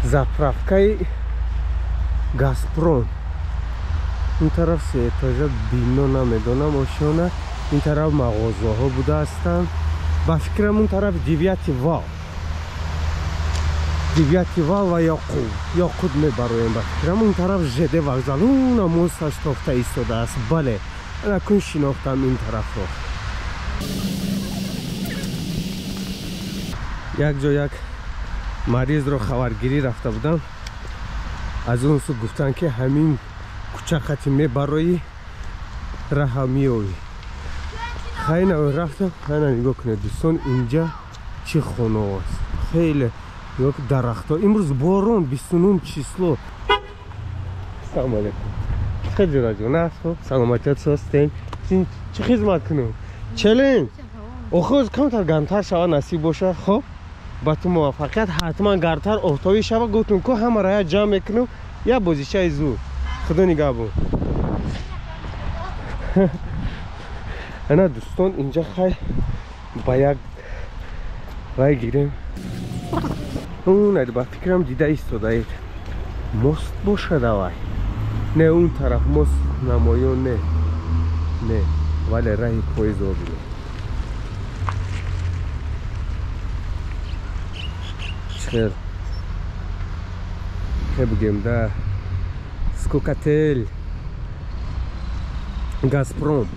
Заправкаи Газпром. Ин тараф се этажа бино намедонам ошёна. Ин тараф мағозаҳо буда ҳастанд. Ба фикрам он тараф девяти вал. Девяти вал ва Ёқут. Ёқут мебароем ба фикрам. Он тараф ЖД вокзал. Уна мосташ тофта истодааст. Бале, анакун шинохтам ин тарафро. Як ҷо як маризро хабаргирӣ рафта будам. Аз он су гуфтанд, ки ҳамин кӯча хати мебароӣ, раҳа меёвӣ. Хайна рафтам, хайна нигоҳ кунед дӯстон, инҷа чӣ хонаҳост. Хеле нигоҳ дарахтҳо. Имрӯз борон 29 число. Салом алейкум. Чӣ ҷураҷон аст? Хуб, саломатият состем. Чӣ хизмат кунем? Челлендж. Охир камтар гармтар шава насиб боша. Хуб, ба ту муваффақият, ҳатман гармтар офтобӣ шава. Гуфтум ку ҳамаро як ҷамъ мекунем, як бозичаи зур. Худо нигаҳбон. Ана дӯстон, инҷа хай ба як рай гирем. Ба фикрам дида истодаед. Мост бошад авай. Не, он тараф мост намоён не. Не, вале раҳи поездро бинед. Чихел хе бигем да Скокотель Газпром.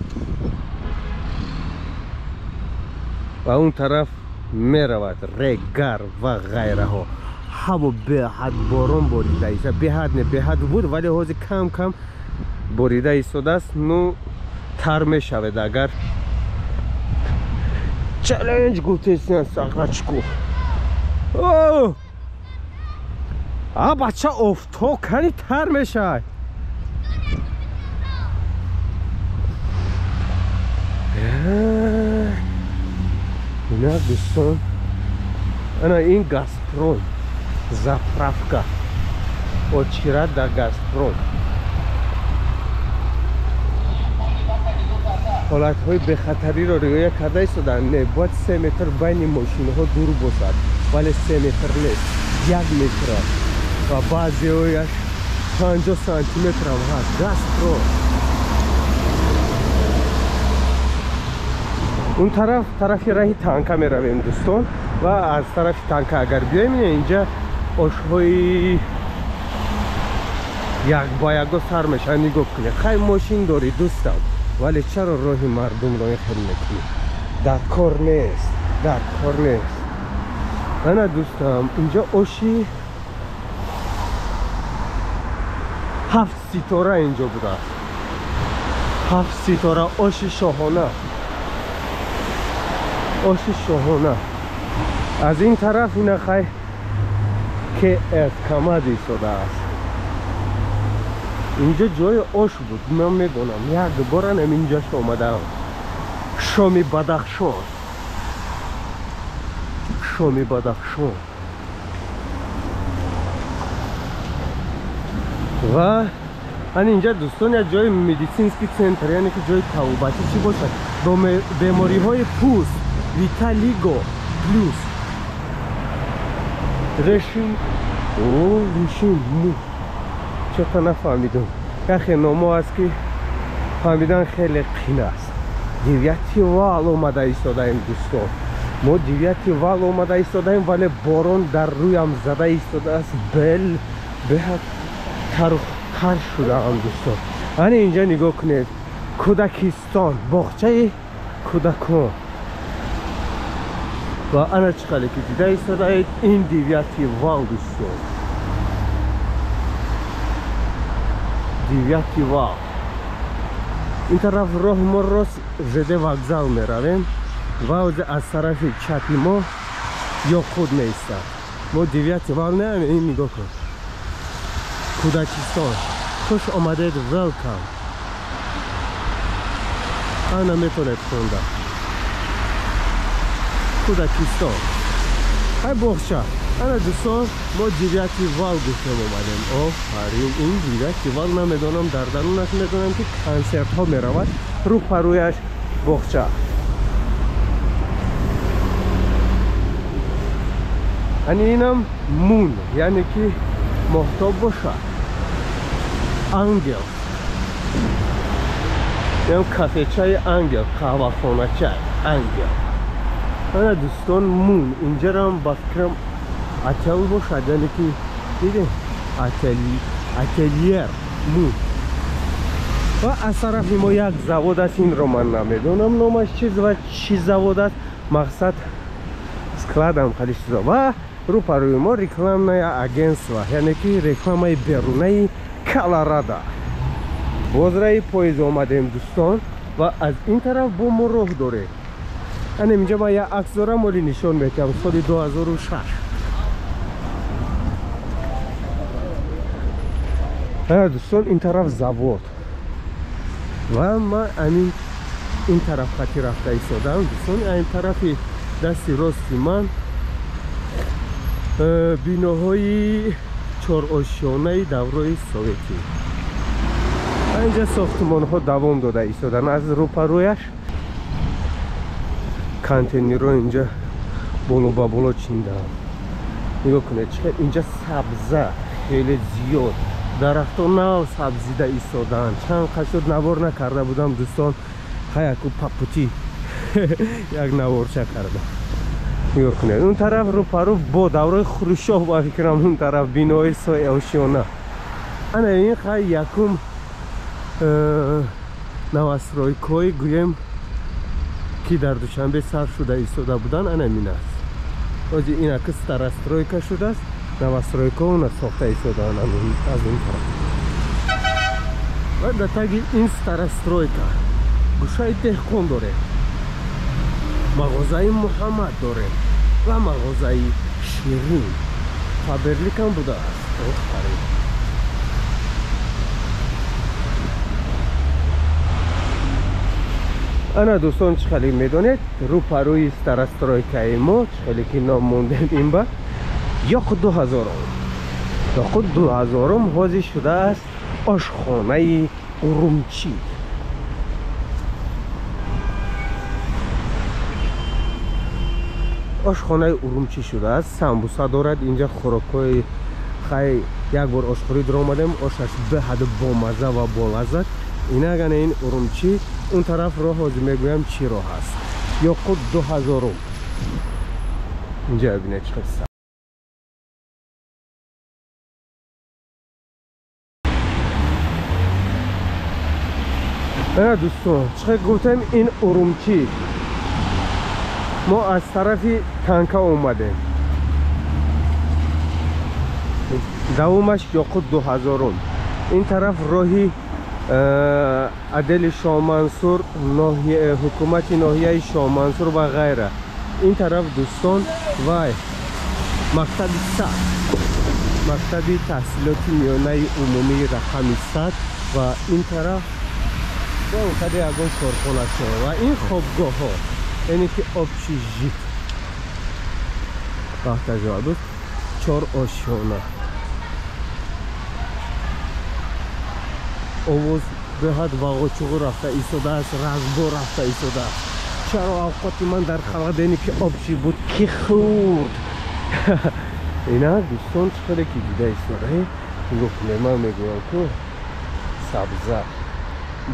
Ва он тараф меравад Регар ва ғайраҳо. Ҳаво беҳад борон борида истода, беҳад не, беҳад буд, вале ҳозир кам кам борида истодааст. Ну тар мешавед агар челлендж гуфтесиан сағрачку. А бача офтоб кани тар мешавад. Ина дӯстон, ана ин Газпром заправка. Очират дар Газпром. Ҳолатҳои бехатариро риоя карда истоданд. Не, бояд 3 метр байни мошинҳо дур бошад, вале 3 метр нест, 1 метр аст ва баъзеҳояш 50 сантиметрам ҳаст. Газпром. Он тараф тарафи раҳи танка меравем дӯстон, ва аз тарафи танка агар биёем, инҷа ошҳои як ба яго сар мешавад. Нигоҳ кунед, хай мошин дорӣ дӯстам, вале чаро роҳи мардумро ин хел мекунӣ? Дар кор нест, дар кор нест. Ана дӯстам, инҷа оши 7 ситора инҷо будааст. 7 ситора оши шоҳона. Оши шоҳона. Аз ин тараф ина хай КС Камад истодааст. Инҷо ҷои ош буд, ман медонам. Як бора инҷаш омадаам. Шоми Бадахшон. Шоми Бадахшон. Ва ан инҷа дӯстон як ҷои медицинский центр, яъне ки ҷои табобатӣ чӣ бошад? Бемориҳои пӯст, Виталиго плюс. Решим, о, решим му. Чё-то нафаҳмидам. Яхе номо аст ки фаҳмидан хеле қин аст. Девяти вал омада истодаем дӯстон. Мо девяти вал омада истодаем, вале борон дар рӯям зада истодааст. Бел беҳад тар шудаам дӯстон. Ана инҷа нигоҳ кунед. Кӯдакистон, боғчаи кӯдакон. Ва ана чӣ қале ки дида истодаед, ин девяти вал дӯстон. Девяти вал. Ин тараф роҳ мо рост ЖД вокзал меравем ва аз тарафи чапи мо Ёқут меистад. Мо девяти вал не, ин нигоҳ кун. Кӯдакистон. Хуш омадед, welcome. Ана метавонед хонда. Кӯдакистон. Ай боғча. Ана дӯстон, мо девяти вал гуфтем омадем. Офарин, ин девяти вал намедонам, дар дарунаш медонам ки консертҳо меравад. Рӯ парӯяш боғча. Ани инам Moon, яъне ки моҳтоб бошад. Ангел. Инам кафечаи Ангел, қаҳвахоначаи Ангел. Ана дӯстон Moon, инҷарам ба фикрам отел бошад, яъне ки дидем ательер Moon. Ва аз тарафи мо як завод аст, инро ман намедонам номаш чиз ва чӣ завод аст, мақсад складам хали чизо. Ва рӯпарӯи мо рекламная агентство, яъне ки рекламаи берунаи Колорадо. Боз раи поезд омадем дӯстон ва аз ин тараф бо мо роҳ дорем. Ана инҷа ман як акс дорам, оли нишон медиҳам, соли 2006. Ана дӯстон, ин тараф завод ва ман амин ин тараф хати рафта истодам дӯстон. Ин тарафи дасти рости ман биноҳои чорошёнаи даврои советӣ. Инҷа сохтмонҳо давом дода истоданд аз рӯпарӯяш. Контейнерҳо инҷа боло ба боло чиндаанд. Нигоҳ кунед, чӣ қадр инҷа сабза хеле зиёд, дарахтон нав сабзида истодаанд. Чанд қад шуд навор накарда будам дӯстон, хаяку папути як наворча карда. Нигоҳ кунед, он тараф рӯпарӯ бо даврои Хрущёв ба фикрам, он тараф бинои соошёна. Ана ин хай якум новостройкҳои гӯем ки дар Душанбе сар шуда истода буданд, ана ин аст. Ҳозир инаки старостройка шудааст, новостройкаҳо она сохта истодаанд аз ин тараф. Ва дар таги ин старостройка гӯшаи деҳқон дорем, мағозаи Муҳаммад дорем ва мағозаи Ширин. Фаберликам будааст. Офарин. Ана дӯстон, чӣ хеле медонед, рӯпарӯи старостройкаи мо, чӣ хеле ки ном мондем ин ба Ёқут 2000. Ёқут 2000 ҳозир шудааст ошхонаи Урумчӣ. Ошхонаи Урумчӣ шудааст, самбуса дорад. Инҷа хӯрокҳои хай як бор ошхӯрӣ даромадем, ошаш беҳад бомаза ва болаззат. Инак ана ин Урумчӣ. Он тараф роҳ ҳозир мегӯям чӣ роҳ аст. Ёқут 2000. Инҷа бинед чӣ қадр. Ана дӯстон, чӣ қадр гуфтем, ин Урумчӣ. Мо аз тарафи танка омадем. Давомаш Ёқут 2000. Ин тараф роҳи адели Шоҳмансур, ҳукумати ноҳияи Шоҳмансур ва ғайра. Ин тараф дӯстон вай мактаби 100, мактаби таҳсилоти миёнаи умумии рақами 100 ва ин тараф бо қади ягон корхонаҳо ва ин хобгоҳҳо, яъне ки общежит. Вақтажоа буд 4 ошёна. Овоз беҳад вағочуғу рафта истодааст, разбор рафта истодааст. Чаро авқоти ман дар холодильники общий буд, ки хӯрд? Ина дӯстон, чӣ хеле ки дида истодаед, нигоҳ кунед, ман мегӯям ку сабза,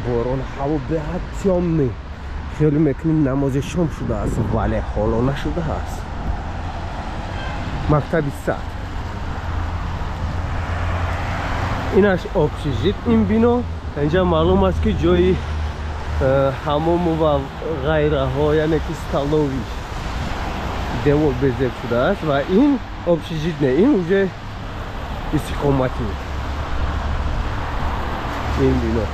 борон, ҳаво беҳад тёмный. Хиёл мекунем намози шом шудааст, вале ҳоло нашудааст. Мактаби 100. Инаш общежит ин бино. Инҷа маълум аст ки ҷои ҳамому ва ғайраҳо, яъне ки столовый девор безеб шудааст ва ин общежит не, ин уже истиқоматӣ ин бино.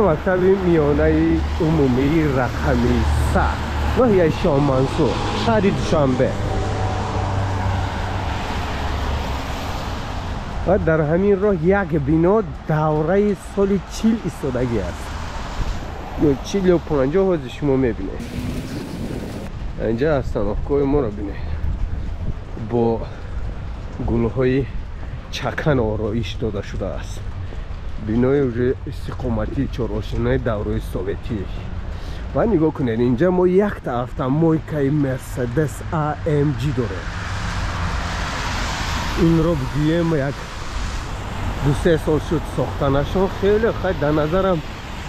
Мактаби миёнаи умумии рақами 100, ноҳияи Шоҳмансур, шаҳри Душанбе. Ва дар ҳамин роҳ як бино давраи соли 40 истодагӣ аст, ё 40 ё 50 ҳозир шумо мебинед. Инҷа остановкаҳои моро бинед, бо гулҳои чакан ороиш дода шудааст. Бинои уже истиқоматии чорошинаи давраи советӣ. Ва нигоҳ кунед, инҷа мо якта автомойкаи Мерседес AMG дорем. Инро бигӯем як 2-3 сол шуд сохтанашон. Хеле хай дар назарам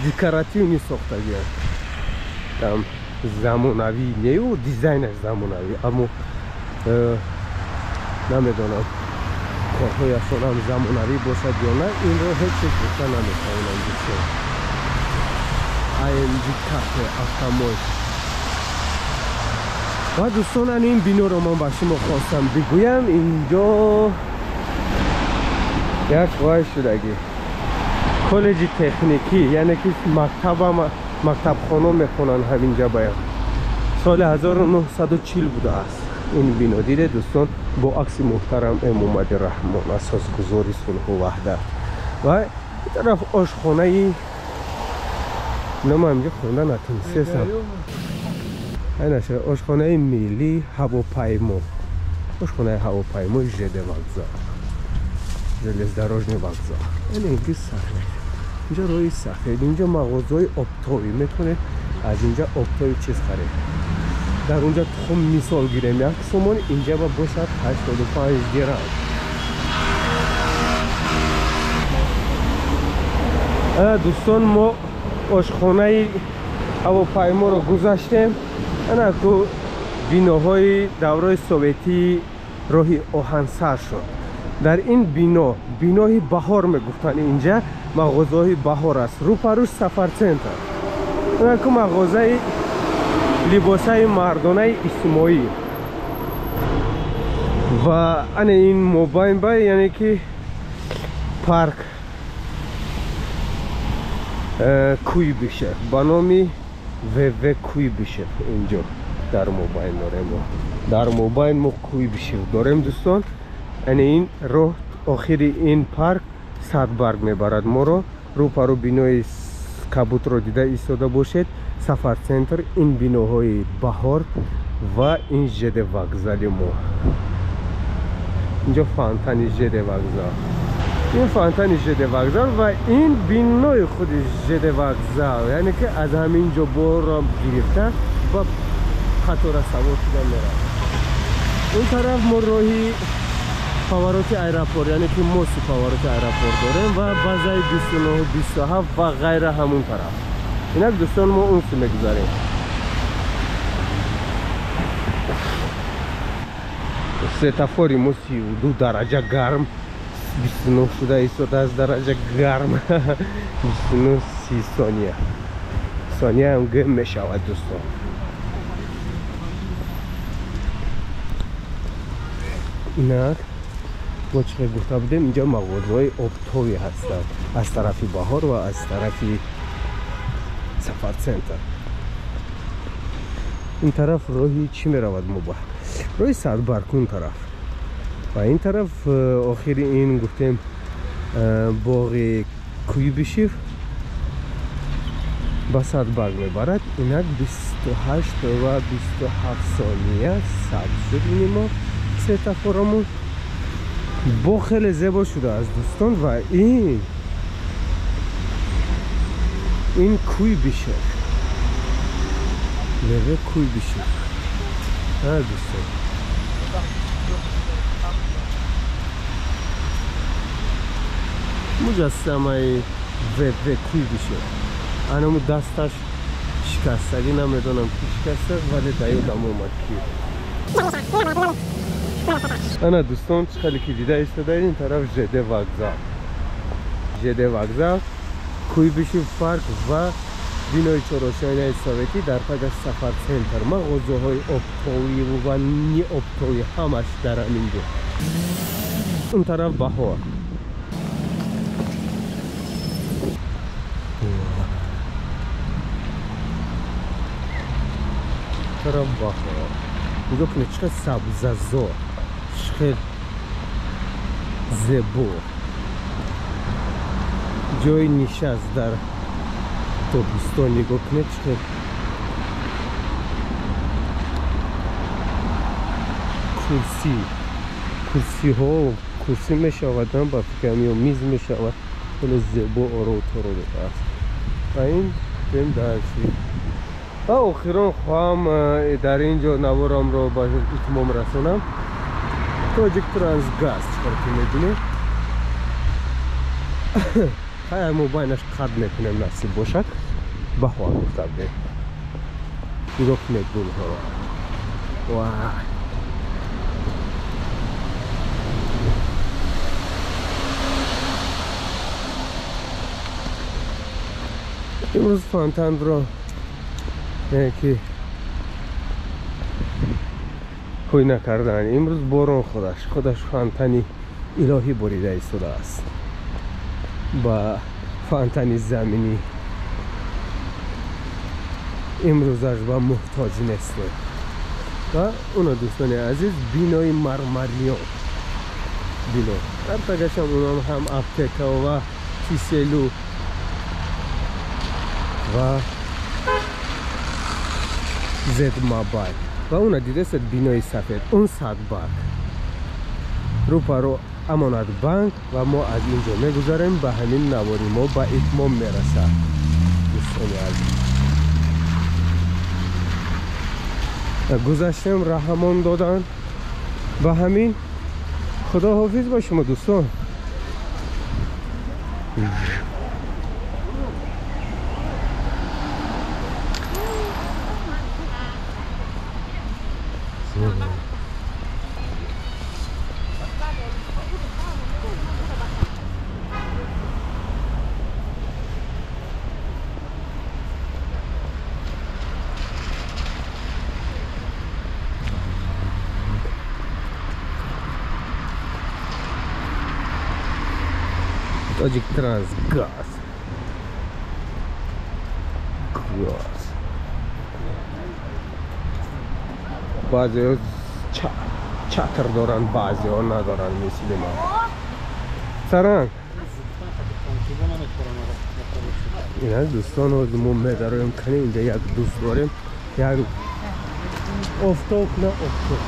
декоративни сохтагианд. Там замонавӣ нею дизайнаш замонавӣ, аммо намедонам корҳояшонам замонавӣ бошад ё на, инро ҳеҷ чиз гуфта наметавонам дӯстон. AMG кафе автомой. Ва дӯстон, ан ин биноро ман ба шумо хостам бигӯям. Инҷо як вай шудагӣ коллеҷи техникӣ, яъне ки мактабхона мехонанд ҳаминҷа баям. Соли 1940 будааст ин бино. Диде дӯстон, бо акси муҳтарам Эмомалӣ Раҳмон, асосгузори сулҳу ваҳдат. Ва ин тараф ошхонаи нама инҷо хонда натунистесам. Айнаша ошхонаи миллии ҳавопаймо, ошхонаи ҳавопаймои ЖД вокзал, железнодорожный вокзал. Яъне инки сафед, инҷо роҳи сафед, инҷо мағозаҳои оптовӣ, метавонед аз инҷа оптовӣ чиз харед. Дар онҷа тухм мисол гирем 1 сомон, инҷа ба бошад 85 дирам. Дӯстон, мо ошхонаи ҳавопайморо гузаштем. Ана ку биноҳои давраи советии роҳи оҳансар шуд. Дар ин бино, бинои баҳор мегуфтанд, инҷа мағозаҳои баҳор аст. Рӯпарӯш Сафарцентр. Ана ку мағозаи либосаи мардонаи Исмоил. Ва ана ин мобайн бай, яъне ки парк Куйбишев ба номи ВВ Куйбишев. Инҷо дар мобайн дорем мо. Дар мобайн мо Куйбишев дорем дӯстон. Яъне ин роҳ охири ин парк Садбарг мебарад моро. Рӯпарӯ бинои кабутро дида истода бошед. Сафарцентр, ин биноҳои баҳор ва ин ЖД вокзали мо. Инҷо фонтани ЖД вокзал, ин фонтани ЖД вокзал ва ин бинои худи ЖД вокзал, яъне ки аз ҳамин ҷо борро гирифта ва қатора савор шуда меравад. Он тараф мо роҳи повороти аэропорт, яъне ки мости повороти аэропорт дорем ва базаи 29, 27 ва ғайра ҳамон тараф. Инак дӯстон, мо он су мегузарем. Светофори мо 32 дараҷа гарм, 29 шуда истодааст дараҷа гарм. 29 30 сония, сонияам гм мешавад дӯстон. Инак мо чӣ гуфта будем, инҷо мағозаҳои оптовӣ ҳастанд аз тарафи баҳор ва аз тарафи Сафарцентр. Ин тараф роҳи чӣ меравад мо ба роҳи Садбарг он тараф ва ин тараф охири ин гуфтем боғи Куйбишев ба Садбарг мебарад. Инак 28 ва 27 сония сабз шуд ини мо светофоромон. Боғ хеле зебо шудааст дӯстон. Ва ин Куйбишев, ВВ Куйбишев. Дӯстон, муҷассамаи ВВ Куйбишев. Анаму дасташ шикастагӣ, намедонам ки шикаста, вале да ёдам омад ки. Ана дӯстон, чӣ хеле ки дида истодаед, ин тараф ЖД вокзал, ЖД вокзал, Куйбишев парк ва бинои чоросиёнаи советӣ, дар пагаш Сафарцентр, мағозаҳои оптовӣ ва неоптовӣ ҳамаш дар ҳамин ҷо. Он тараф баҳор. Тараф баҳор. Нигоҳ кунед, чӣ қадр сабзазор, чӣ қадр зебо. Ҷои нишаст дар тобистон, нигоҳ кунед чӣ қадр курсӣ, курсиҳо, курсӣ мешавад, ба фикрам ё миз мешавад. Хеле зебо оро торо додааст. Ва ин бем дар чӣ. Ва охирон хоҳам дар ин ҷо наворамро ба итмом расонам. Тоҷик Трансгаз чикор ки мебинед. Хай мобайнаш қад мекунем, насиб бошад. Баҳор гуфта будем. Нигоҳ кунед гулҳоро. Вай! Имрӯз фонтанро ки ҳуй накардан. Имрӯз борон худаш фонтани илоҳӣ борида истодааст. Ба фонтани заминӣ имрӯзаш ба муҳтоҷ нестем. Ва уна дӯстони азиз, бинои мармариён бино. Дар тагашам унам ҳам аптека ва киселу ва зед мобайл. Ва уна дидесед бинои сафед, он Садбарг. Рӯпаро Амонат банк ва мо аз ин ҷо мегузарем. Ба ҳамин навори мо ба итмом мерасад дӯстони азиз. Гузаштем, раҳамон додан. Ба ҳамин худоҳофиз ба шумо дӯстон. Тоҷик Трансгаз. Газ. Баъзеҳо чатр доранд, баъзеҳо надоранд мисли ман. Саранг. Ина дӯстон, ҳозир мо медароем кани инҷа як дӯст дорем. Як офтоб на офтоб.